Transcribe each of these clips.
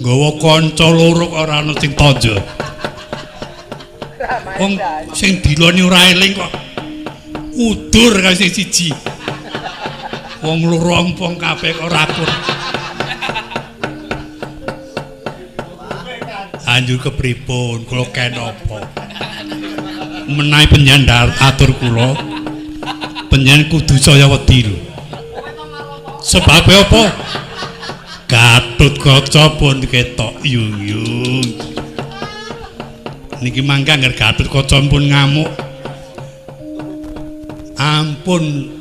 Nggawa kanca loro kok ora ana sing tandha. Wong sing diloni ora eling kok udur kae sing siji. Wong loro ompong kabeh kok ora akur. Anjur kepripun kula kenapa? Menawi panjenengan atur kula, panjenengan kudu saya wedi lho. Sebabe apa? Gatotkaca pun ketok yung-yung. Niki mangke angger Gatotkaca pun ngamuk. Ampun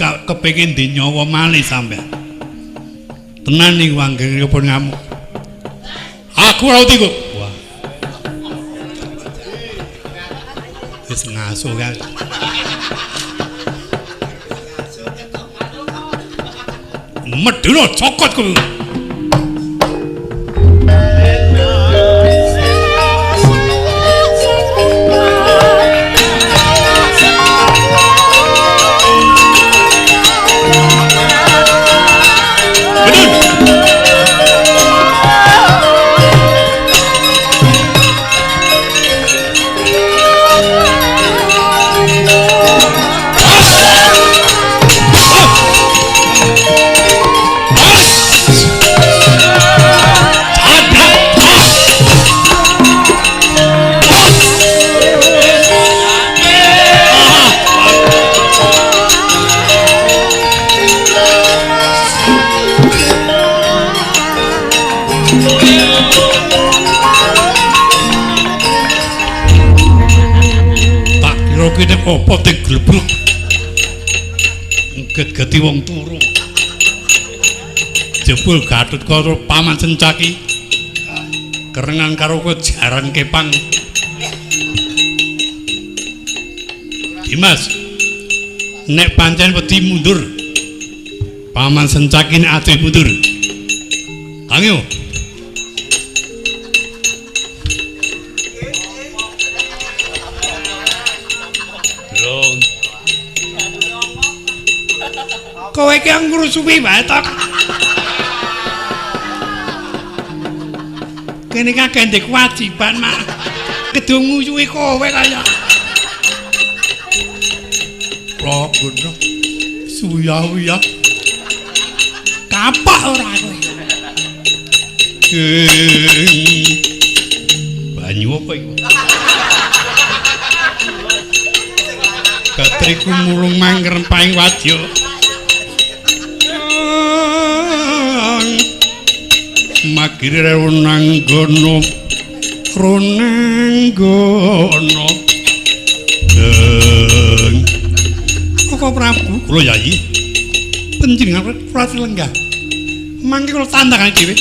kepengin dinyawa malih sampean. Tenan niku angger pun ngamuk. Aku ora wedi kok. Wah. Wis ngasuh kan. Medhuna cokot kowe. Kene apa teng glebruk ngget-geti wong turu. Jebul Gatotkaca paman Sencaki kerengan karo jaran kepang. Dimas, nek pancen wedi mundur, paman Sencaki nek ate mundur. Kangyo. Kowe iki ngrusuhi wae to. Kene kakek ndek kewajiban mak. Kedung nguyuhi kowe kaya. Kok ngono. Suya-uya. Kapak ora kowe. Banyu apa iku? Katriku mulung mangrempahing wadya. Magire ronanggono ronanggono geng. Kok Prabu kula Yayi panjenengan kula lenggah mangke kula tandangane dhewe.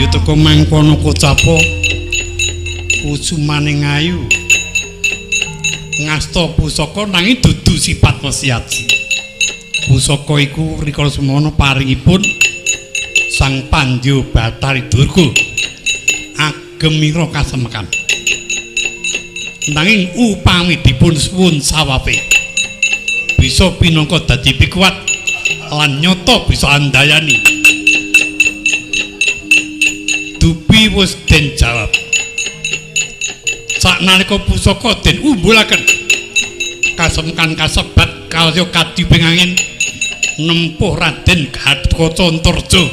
Teko mangkono kocapa kusumaning ayu ngasta pusaka nanging dudu sifat wesiaji. Pusaka iku rikala semono paringipun Sang Pandya Bathari Durga agemira kasemekan. Nanging upami dipun suwun sawape bisa pinangka dadi pikuwat lan nyata bisa andayani. Dupi wis den jawab. Saknalika pusaka den umbulaken, kasemkan kasebat kalya kadiping angin nempuh Raden Gatotkaca Antarja.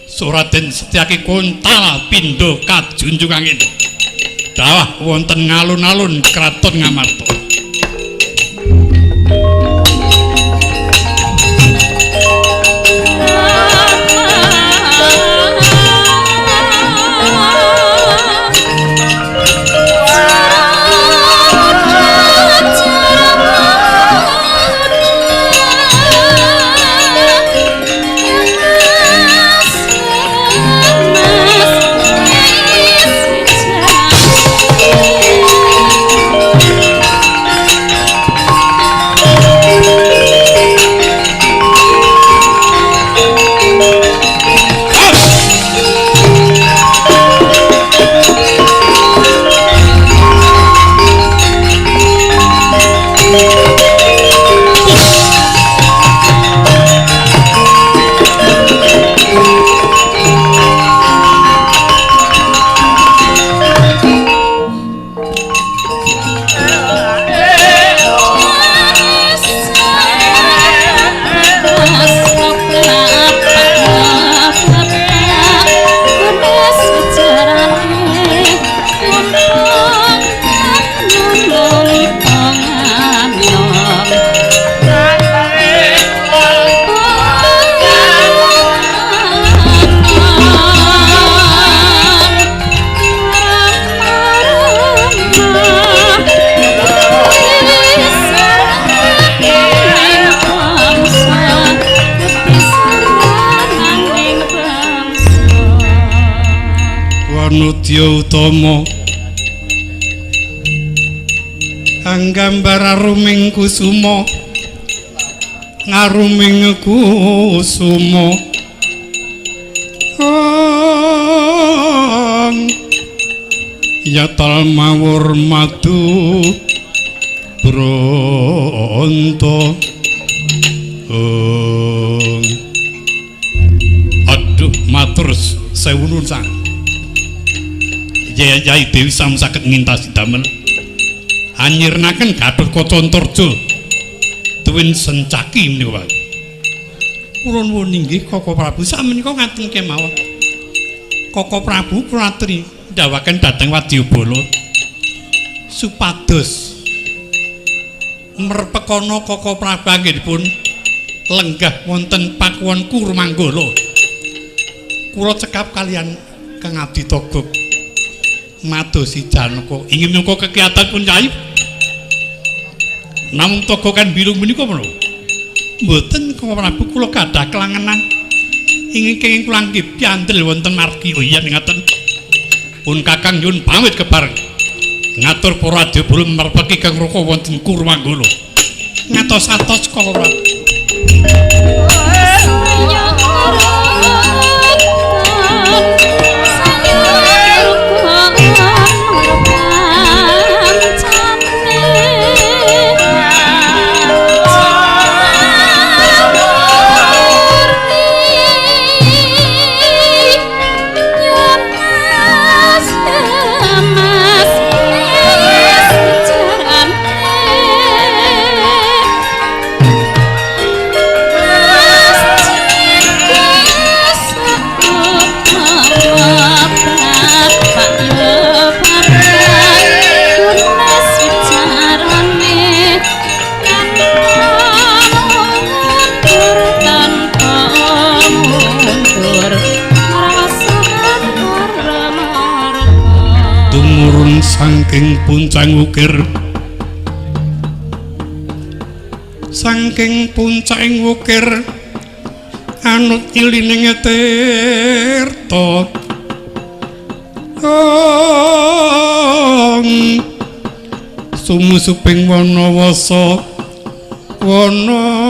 Suraden Setyaki kontala pindha kajunjung angin. Dawah wonten ngalun-alun kraton Ngamarta. Wanudya utama anggambar aruming kusuma ngaruming kusuma yatal mawur madu bronto. Aduh matur sewu nuwun sang Yai Dewi sampun saged ngintasi damel anyirnaken Gathotkaca Antarja tuwin sencaki menika Pak. Kula nuwun inggih Koko Prabu sakmenika ngaten kemawon. Koko Prabu kula aturi ndhawaken dhateng Wadyabala supados merpekana Koko Prabu anggenipun lenggah wonten Pakuwon Kurumanggala. Kula cekap kalian Kang Abdi Togog madosi Janaka ingin minangka kekiatan pun Kyai. Namung toga kan bilung menika menapa? Mboten Koko Prabu kula gadah kelangenan ingin kenging kula anggih piandel wonten margi. Oh iya ngaten. Pun Kakang nyuwun pamit kebareng ngatur para adyabala merpeki kang raka wonten Kurumanggala. Ngatos-atos Koko Prabu. Saking puncang ukir, saking puncang ukir anut ilining tirta. Sumusuping wanawasa wanawasa.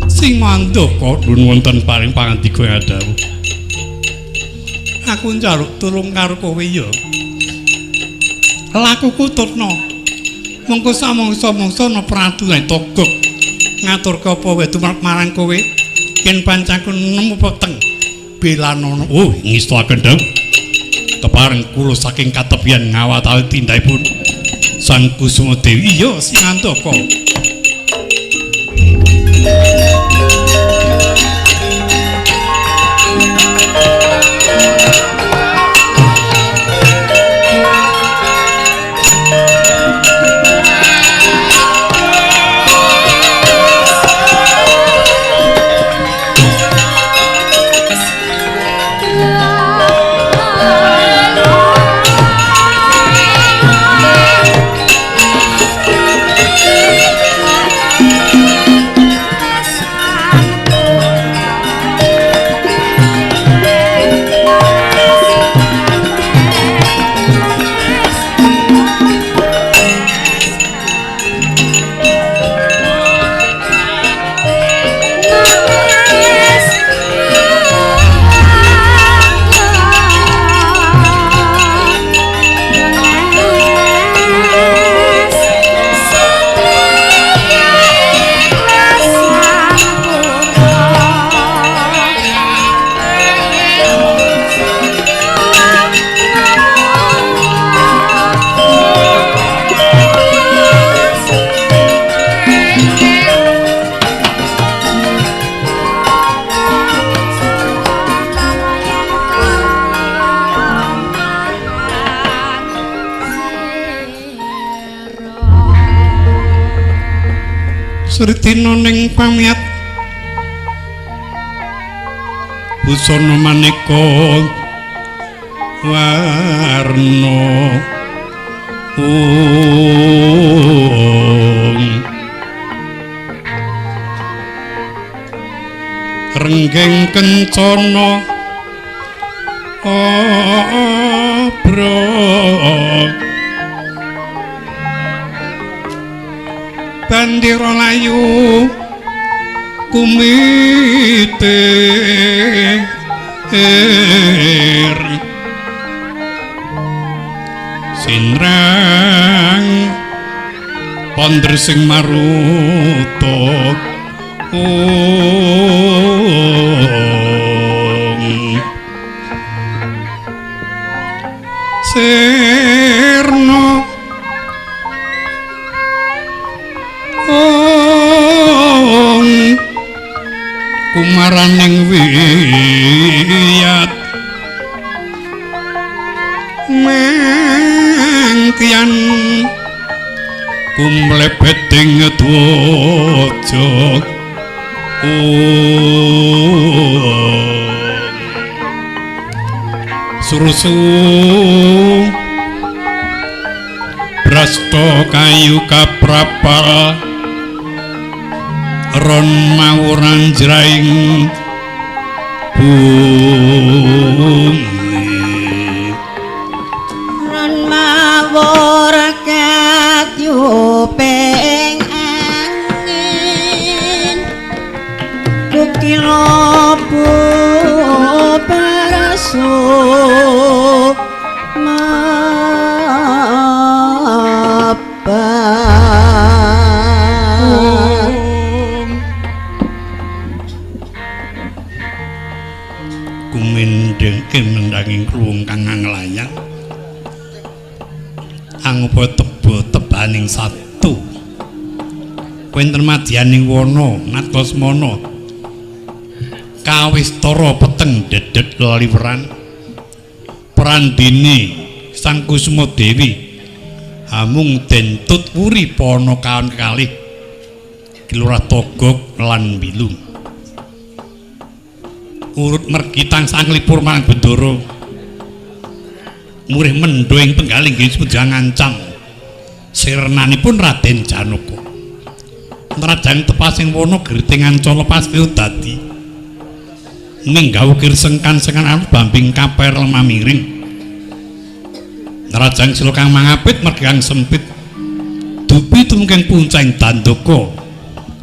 Sing mandaka nun wonten paring pangandika ing. Aku njaluk tulung karo kowe ya. Lakuku tutna. Mengko samangsa-mangsa ana peraturan Togog ngaturke apa wae tumrap marang kowe yen pancen nemu peteng belanana. Oh, ngestoaken dawuh. Kepareng kula saking katepian ngawatawi tindakipun Sang Kusuma Dewi. Iya, sing andaka. Thank you. Sritina ning pamiyat busana maneka warna. Renggeng kencana abra bandira layu kumite sinrang pondr sing maruta. Sirna kumaraning wiyat mangkian kumlebeting dwaja. Surusu brasta kayu kaprapal ron mawuran jraing bumi ron mawur katyuping angin kukira barasu kumindhengke mendanging kruwung kang nglayang angupa teba tebaning satu wonten madyaning wana Natlasmana kawistara peteng dedet leliweran prandini Sang Kusuma Dewi amung den tut wuri pana kaon kalih Ki Lurah Togog lan Bilung urut mergi tansah nglipur marang Bendara murih mendho ing penggalih inggih sepujang ngancam sirnanipun Raden Janaka. Nrajang tepasing wana griting ancala pasti dadi minggah ukir sengkan-sengkan anu bambing kaper mamiring. Nrajang sila kang mangapit mergi kang sempit dupi tumungking punceng dandaka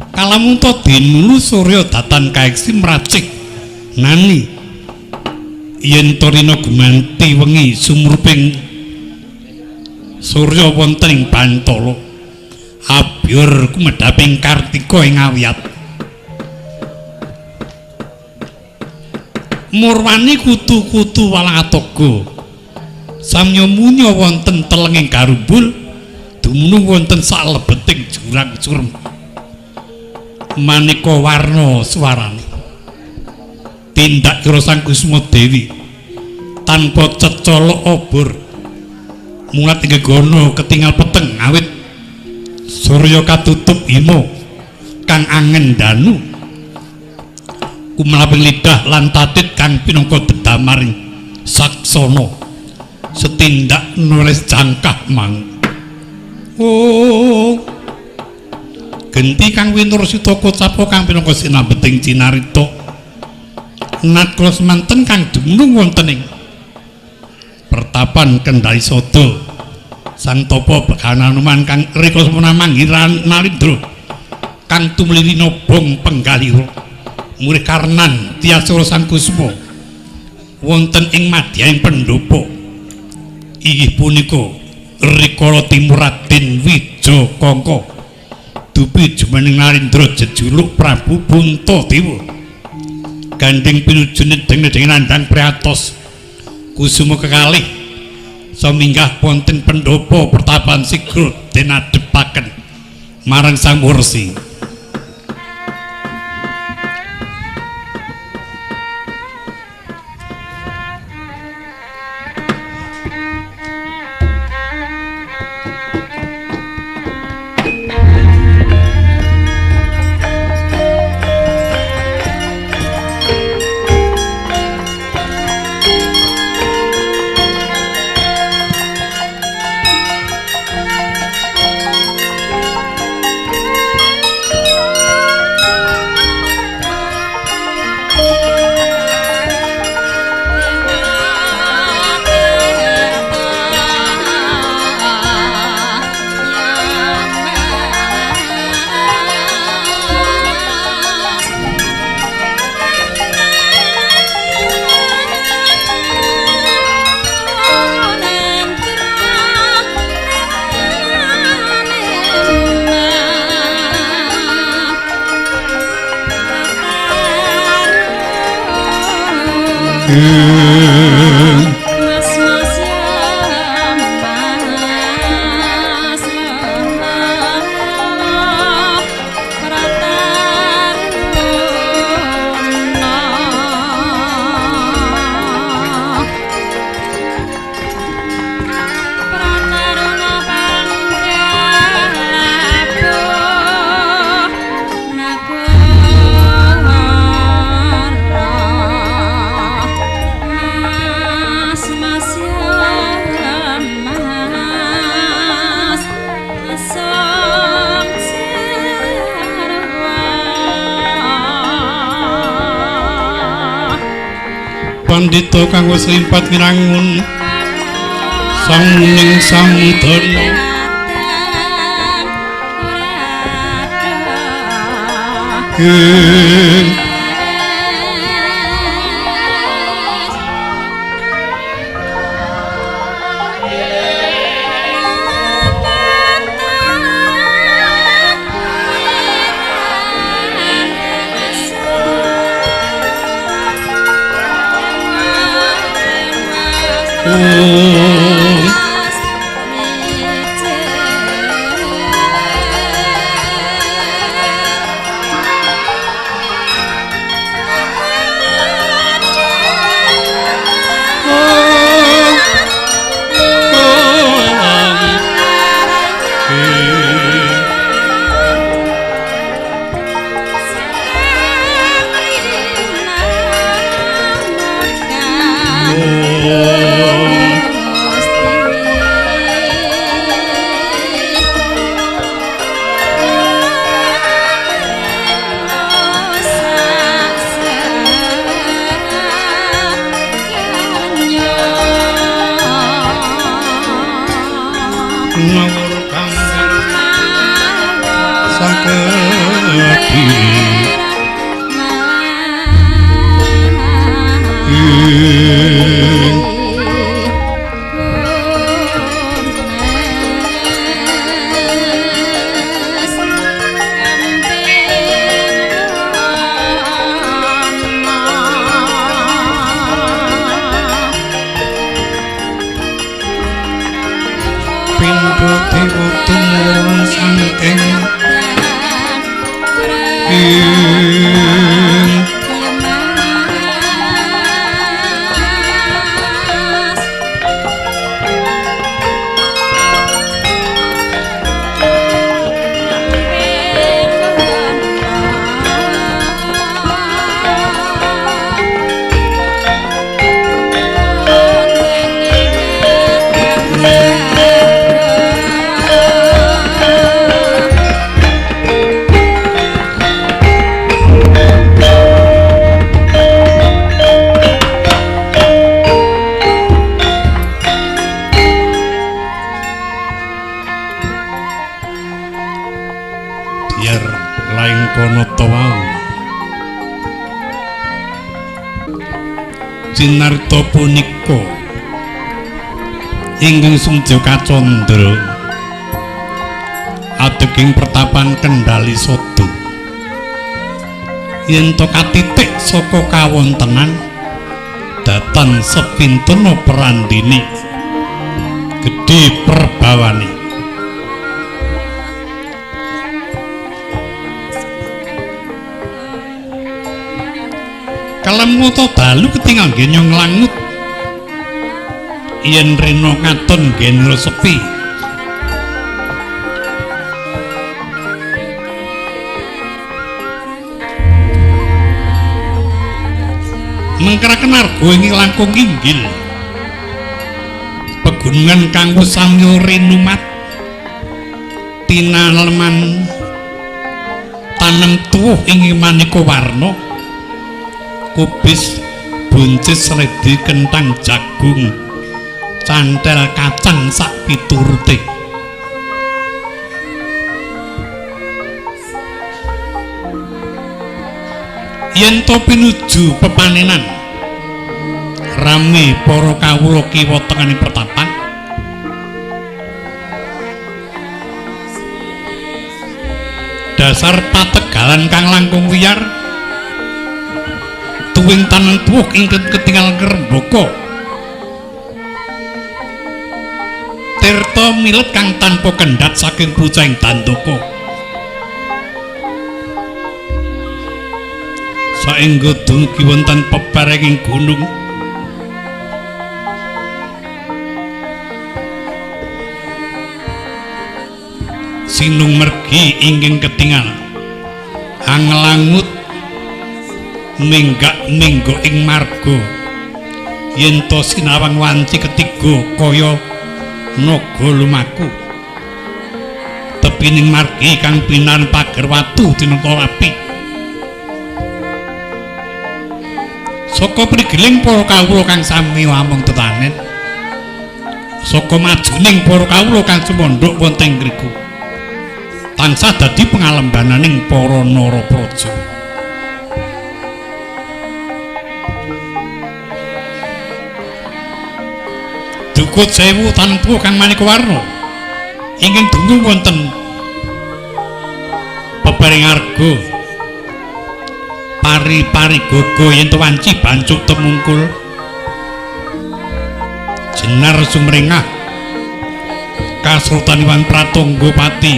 kalamunta dinulu surya datan kaeksi mracik nani yen torina gumanti wengi sumruping surya wonten ing bantala abyur kumedhaping kartika ing awiyat murwani kutu-kutu walangatoga samya munya wonten telenging garumbul dumunung wonten salebeting jurang surem maneka warna suarane tindak kira Sang Kusuma Dewi tanpa cecolok obor mulat ing gegana ketingal peteng awit surya katutup hima kang angen danu kumlaping lidah lan tatit kang pinangka dedamaring saksana setindak nulis jangkah mang. Oh genti kang winur sita kocapa kang pinangka sinambeting cinarita natkala semanten kang dumunung wonten ing pertapan Kendali Sada Sang Tapa Begawan Hanuman kang rikala semana manggih Nalindra kang tumlili nobong penggalira murih karnan tiasura Sang Kusuma wonten ing madyaing pendhapa inggih punika rikala timur Raden Wijakangka dupi jumeneng Nalindra jejuluk Prabu Puntadewa gandeng pinuju nedeng-nedeng nandhang priatos kusuma kekalih saminggah wonten pendhapa pertapan sigra den adhepaken marang Sang Mursi. Pandhita kang wis limpat wirangun sang muning samudana. Cinarta punika ingkang sumedya kacandra adeging pertapan Kendali Sada yen to katitik saka kawontenan datan sepintena prandini gedhe perbawane. Kalem mata dalu ketingal genyong langut yen rena katon genro sepi. Mengkeraken arga ing langkung inggil pegunungan kang wis samya rinumat tinaleman tanem tuwuh ing maneka warna kubis, buncis, seledi, kentang, jagung, cantel, kacang sak piturute. Yen to pinuju pepanenan rame para kawula kiwa tengene pertapan dasar pategalan kang langkung wiyar tuwing tanem tuwuh ingkang ketingal ngrembaka tirta milet kang tanpa kendhat saking bocahing Dandaka. Saengga dumugi wonten pepereng gunung sinung mergi ingkang ketingal anglangut minggak-minggok ing marga yen to sinawang wanci ketiga kaya naga lumaku tepining margi kang pinaran pager watu tinata api. Saka prigeling para kawula kang sami amung tetanen. Saka majuning para kawula kang sumandhuk wonten ngriku. Tansah dadi pengalembananing para narapraja. Dukut sewu tanpa kang maneka warna ingkang dunung wonten peparing arga pari-pari gogo yen wanci bancuk temungkul jenar sumringah kasrutaniwan pratangga pati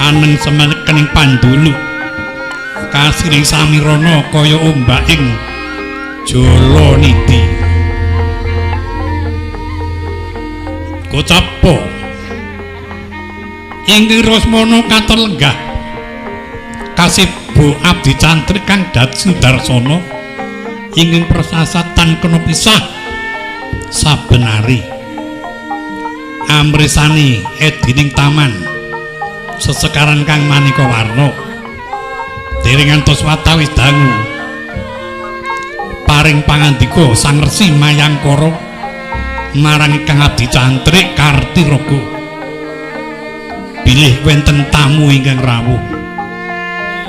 aneng semekening pandulu kasiring samirana kaya ombaking Jalanidhi. Kocapo ing Rosmana katon lenggah kasibu abdi cantrik kang dat Sudarsana ingkang prasasatan kena pisah saben ari amrisani edining taman sesekaran kang maneka warna dereng ngantos watawis dangu paring pangandika Sang Resi Mayangkara marang kang abdi cantrik Kartiraga bilih wonten tamu ingkang rawuh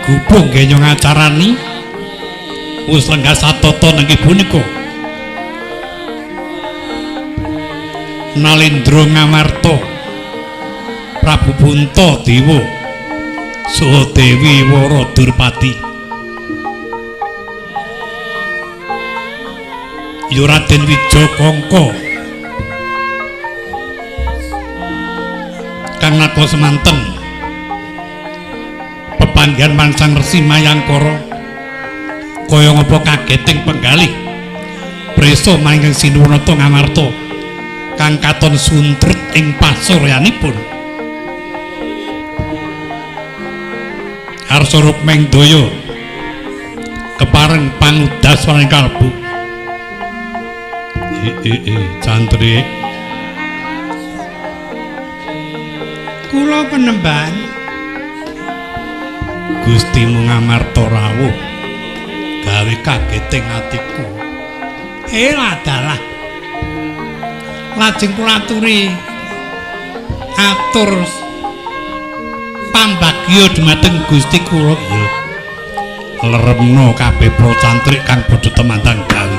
gubung genyong acarani wis lenggah satata nengki punika Nalendra Ngamarta Prabu Puntadewa saha Dewi Wara Durpati ya Raden Wijakangka kang nata semanten pepanggihan marang Sang Resi Mayangkara kaya ngapa kageting penggalih prisa maring Sinuwunata Ngamarta kang katon suntrut ing pasuryanipun Arsa Rukmeng Daya kepareng pangudas marang kalbu. Cantrik kula penemban Gustimu Ngamarta rawuh gawe kageting atiku. Ladalah lajeng kula aturi atur pambagya dumateng Gusti kula. Ya leremna kabeh para cantrik kang padha temandang gawe.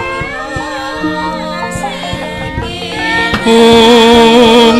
Om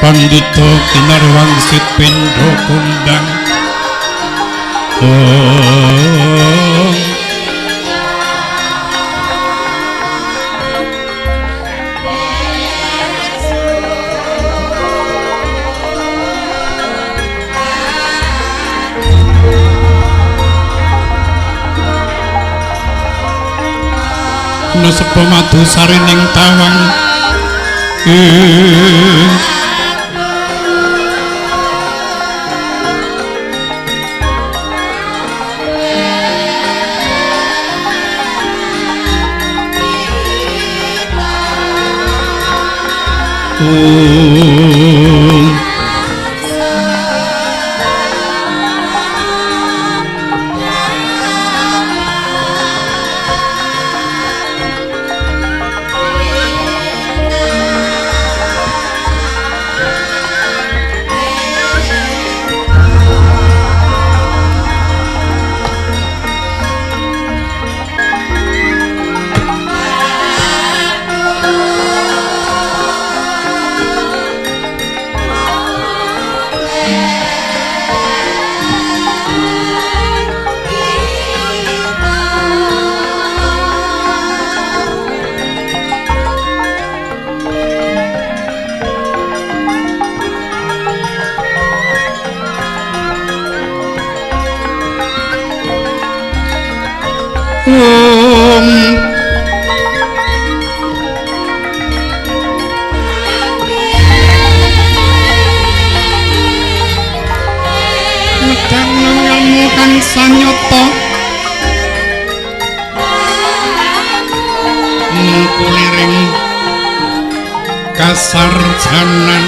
Pandita kinar wangsit pindha kondang. Om Nesepa madu sarining tawang. Kuliring kasarjanan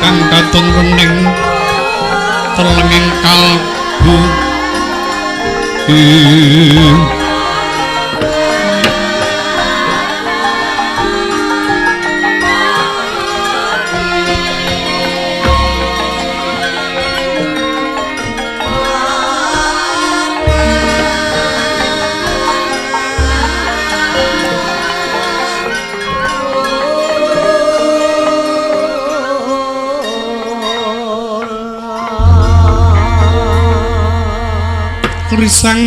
kang katon wening telenging kalbu risang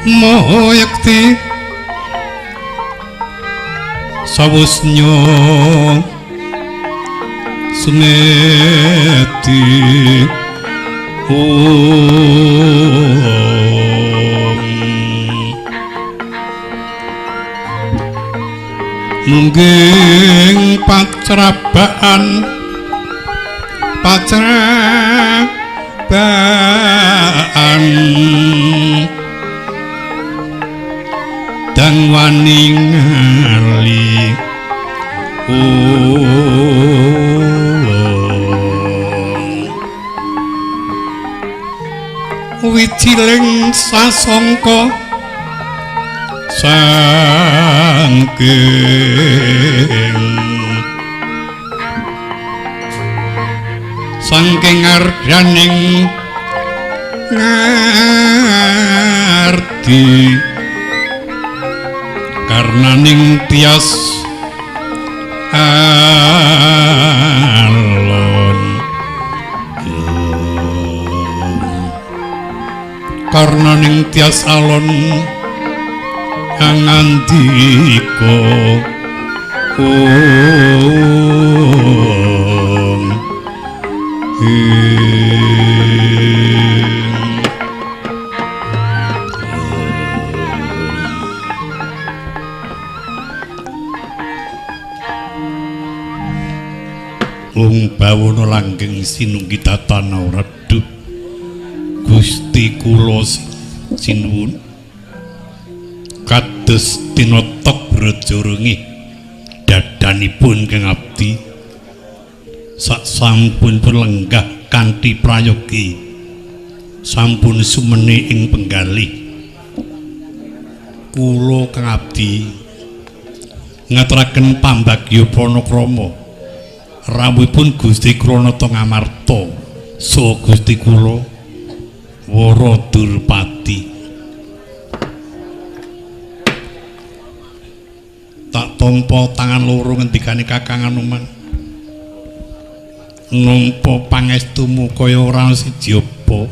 moho yekti sawusnya sumeti om mungging pacrabaan pacrabaan dang wani ngali wijiling sasongko sangking saking ardaning ngardi karnaning tias alon karnaning tias alon angandika om Ung bawono langgeng sinunggi tatana redup Gusti kula sinuwun kados tinotok brajarungi dadanipun kang abdi sak sampun lenggah kanthi prayogi sampun sumene ing penggalih kula kang abdi ngaturaken pambagya panakrama rawuhipun Gusti Kranata Ngamarta saha Gusti kula Wara Durpati. Tak tampa tangan loro ngendikane Kakang Anoman nampa pangestumu kaya ora siji apa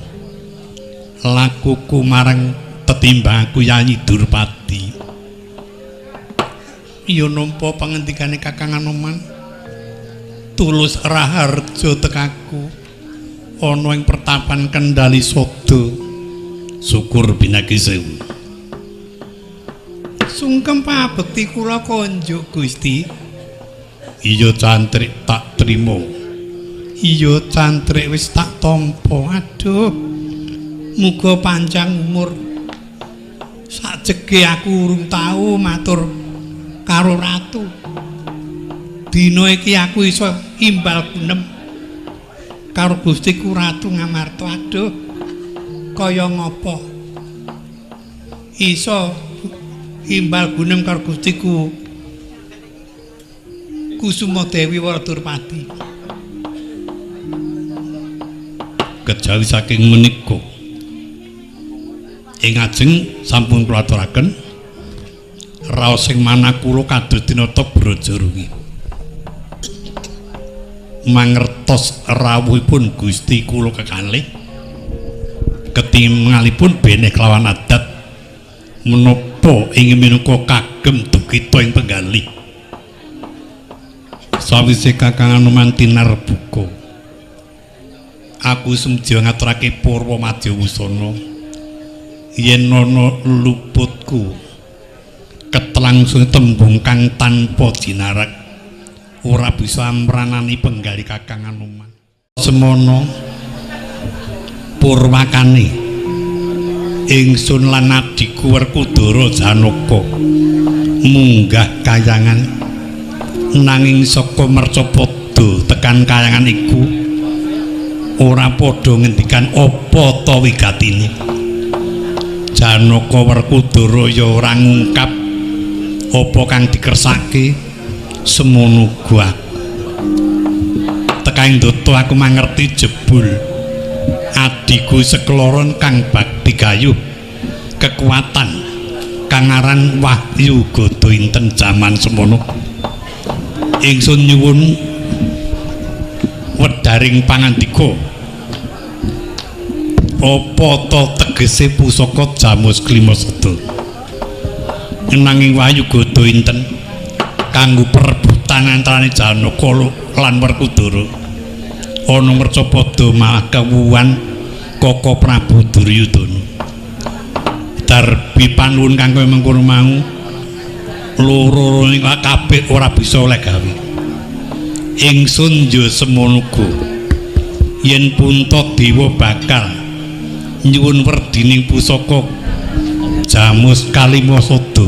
lakuku marang tetimbang aku Yayi Durpati. Iya nampa pangendikane Kakang Anoman tulus raharja tekaku ana ing pertapan Kendali Sabda. Syukur pinagi sewu. Sungkem pabekti kula konjuk Gusti. Iya cantrik tak trima. Iya cantrik wis tak tampa. Aduh, muga panjang umur. Sajege aku urung tau matur karo ratu. Dina iki aku iso imbal gunem karo Gustiku Ratu Ngamarta. Aduh, kaya ngapa iso imbal gunem karo Gustiku Kusuma Dewi Wara Durpati. Kejawi saking menika ing ajeng sampun kula aturaken Raos sing manah kula kados dinata Brajarungi. Mangertos rawuhipun Gusti kula kekalih ketingalipun beneh kelawan adat menapa ing minangka kagem dukita ing penggalih. Sawise Kakang Anoman tinarbuka, aku sumedya ngaturake purwa madya wusana yen ana luputku ketelangsung tembung kang tanpa jinarak ora bisa amranani penggalih Kakang Anoman. Semono purwakane ingsun lan adhiku Werkudara Janaka munggah kayangan, nanging saka mercapada tekan kayangan iku ora padha ngendikan apa ta wigatine. Janaka Werkudara ya ora ngungkap apa kang dikersake, semono uga aku. Tekaing data aku mangerti jebul adhiku sekeloron kang bakti gayuh kekuatan kang aran Wahyu Gada inten jaman semono. Ingsun nyuwun wedharing pangandika apa ta tegese pusaka Jamus Klimasada. Nanging Wahyu Gada inten kanggo perebutan antarane Janaka lan Werkudara ana mercapada malah kewuwan Koko Prabu Duryudana. Darbi panuwun kang kaya mengkono mau loro-lorone kabeh ora bisa oleh gawe. Ingsun ya semono uga yen Puntadewa bakal nyuwun werdining pusaka Jamus Kalimasada,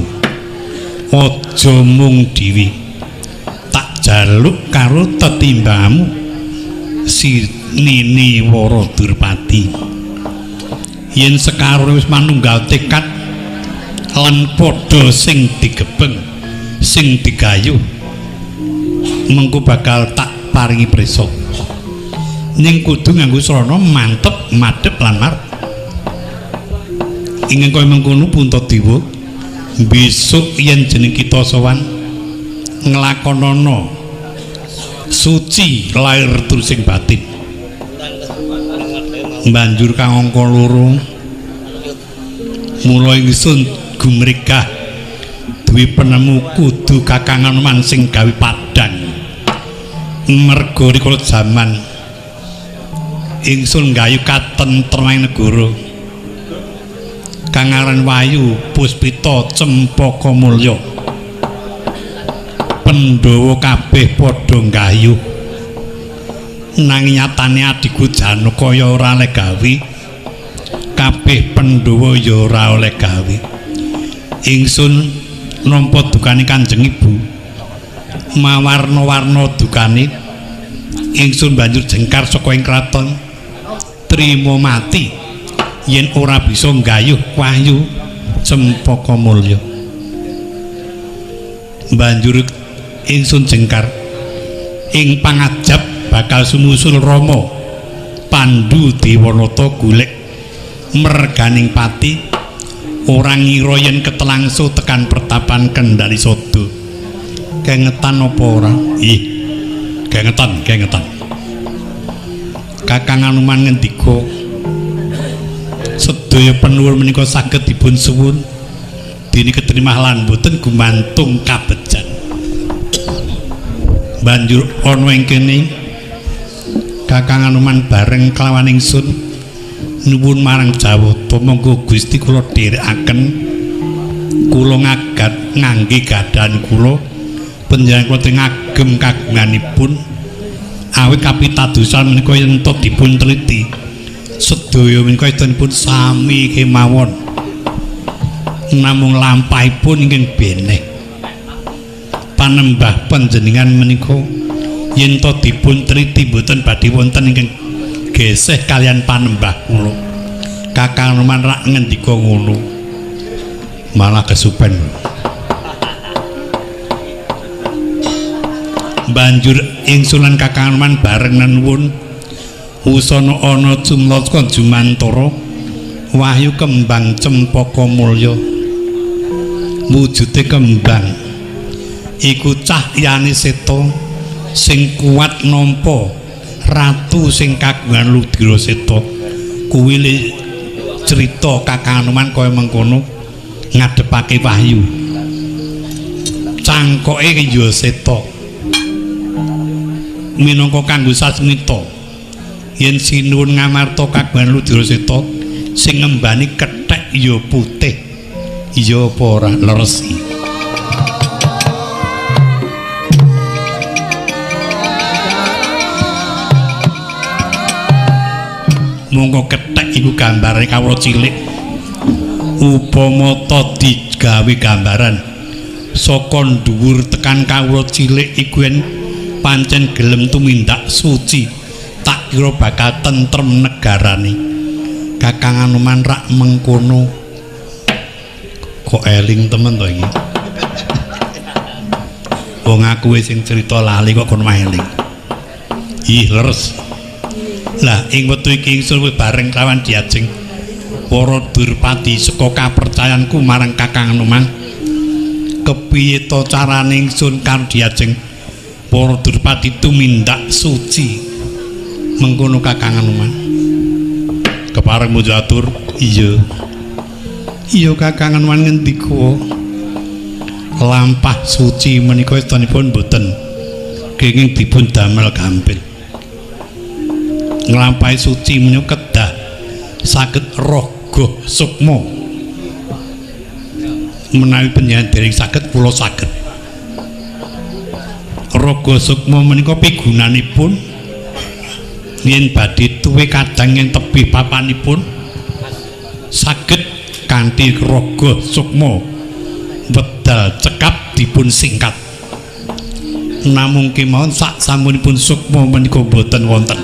aja mung dhewe, tak jaluk karo tetimbamu si Nini Wara Durpati. Yen sekarone wis manunggal tekad lan padha sing digebeng sing digayuh, mengko bakal tak paringi prisa. Ning kudu nganggo srana mantep madhep lan marep. Ingkang kaya mengkono Puntadewa, besok yen jeneng kita sowan nglakonana suci lair trusing batin. Banjur kang angka loro mula ingsun gumregah duwe penemu kudu Kakang Anoman sing gawe padhang. Merga rikala jaman ingsun gayuh katentremaning negara kang aran Wahyu Puspita Cempaka Mulya. Pandhawa kabeh padha nggayuh, nanging nyatane adhiku Janaka ya ora oleh gawe, kabeh Pandhawa ya ora oleh gawe. Ingsun nampa dukane Kanjeng Ibu, mawarna-warna dukane ingsun banjur jengkar saka ing kraton trima mati yen ora bisa nggayuh Wahyu Cempaka Mulya. Banjur ingsun jengkar ing pangajab bakal sumusul Rama Pandu Dewanata golek merganing pati, ora ngira yen ketelangsu tekan pertapan Kendali Sada. Kengetan apa ora? Ih, kengetan, kengetan. Kakang Anoman ngendika, sedaya penuwun menika saged dipun suwun dene keterima lan boten gumantung kabejan. Banjur ana ing kene Kakang Anoman bareng kelawan ingsun nuwun marang Jawata, monggo Gusti kula dherekaken, kula ngagat ngangge gadahan kula, panjenengan kula ngagem kagunganipun awit kapitadosan menika yen to dipun teliti sedaya menika itunipun sami kemawon, namung lampahipun ingkang beneh. Panembah panjenengan menika yen to dipun teliti mboten badhe wonten ingkang geseh kalian panembah kula. Kakang Anoman rak ngendika ngono, malah kesupen. Banjur ingsun lan Kakang Anoman bareng nenuwun wusana ana jumlaka jumantara Wahyu Kembang Cempaka Mulya. Wujude kembang iku cahyane seta sing kuat nampa ratu sing kagungan Ludira Seta. Kuwi crita Kakang Anoman kaya mengkono ngadhepake wahyu. Cangkoke ya seta minangka kanggo sasmita yen sinuwun ngamarta kagungan Ludira Seta sing ngembani kethek ya putih ya apa ora leresi. Monggo kethek iku gambare kawula cilik upama ta digawe gambaran saka dhuwur tekan kawula cilik iku yen pancen gelem tumindak suci tak kira bakal tentrem negarane. Kakang Anoman rak mengkono. Kok eling temen to iki? Wong aku wis sing cerita lali kok kono eling. Ih leres. Lah ing wektu iki ingsun wis bareng kawan diajeng para Durpati saka kapercayanku marang Kakang Anoman. Kepiye to carane ingsun karo diajeng para Durpati tumindak suci mengkono Kakang Anoman? Kepareng mujo atur. Iya. Iya Kakang Anoman ngendika lampah suci menika estunipun boten kenging dipun damel gampil. Nglampahi suci menika kedah saged raga sukma. Menawi panjenengan dereng saged kula saged. Raga sukma menika pigunanipun yen badhe tuwe kadang yen tebih papanipun saged kanthi raga sukma wedal cekap dipun singkat. Namung kemawon sak sampunipun sukma menika boten wonten.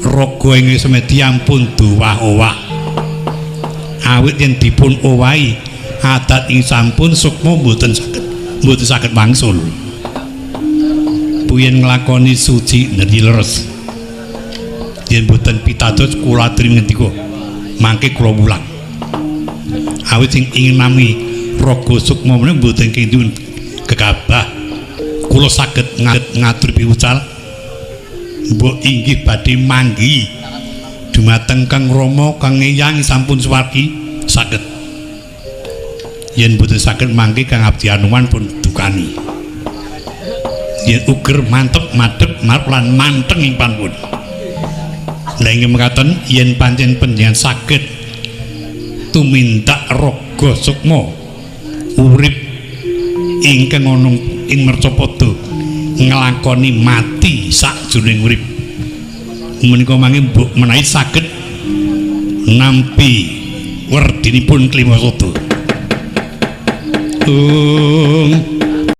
Raga ing semedi ampun dowah-owah. Awit yen dipun owahi adat ing sampun sukma mboten saged wangsul. Puyen nglakoni suci neri leres. Yen mboten pitados kula aturi ngendika mangke kula wulang. Awit sing ingin nami raga sukma menika mboten kenging gegabah. Kula saged ngatur piwucal. Mbok inggih badhe manggi dumateng Kang Rama Kang Eyang sampun suwargi saged. Yen mboten saged mangke Kang Abdi Anoman pun dukani. Yen uger mantep madhep marep lan manteng ing panuwun. Lah inggih mekaten yen pancen panjenengan saged tumindak raga sukma urip ingkang ana ing mercapada nglakoni mati sakjroning urip menika mangke mbok menawi saged nampi werdinipun klima sada. Ung